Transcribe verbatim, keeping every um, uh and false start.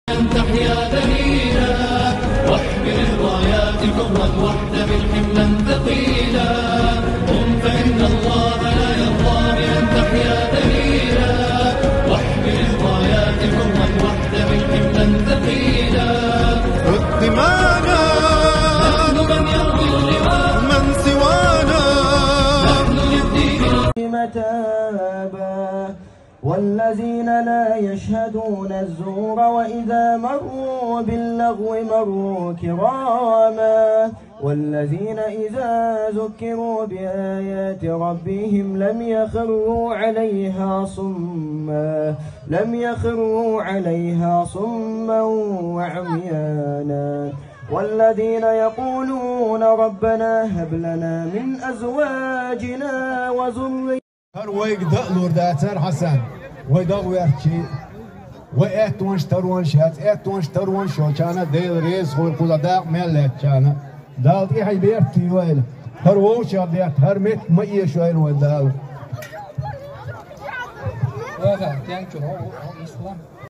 أن تحيا ذليلا، واحمل الرايات حرا واحتمل حملا ثقيلا. قم فإن الله لا يرضى بأن تحيا ذليلا، واحمل الرايات حرا واحتمل حملا ثقيلا. رد معنا، نحن من يروي اللواء، من سوانا؟ نحن للدين متابا. والذين لا يشهدون الزور وإذا مروا باللغو مروا كراما. والذين إذا ذكروا بآيات ربهم لم يخروا عليها صما، لم يخروا عليها صما وعميانا. والذين يقولون ربنا هب لنا من أزواجنا وذرياتنا. Хар вайга даа лур дацар, Хьасан. Вай дагӀа верчи, вай аьттонаш таронаш яц, аьттонаш таронаш йолчарна Дела реза хуйла кхуза дакъа мел лаьттачарна. Дала тӀехьа бертий вайна. Хар вовча бетта, хар метта ма эшойла вай Дала. Ваха, тянчу, о, о, о, ислам.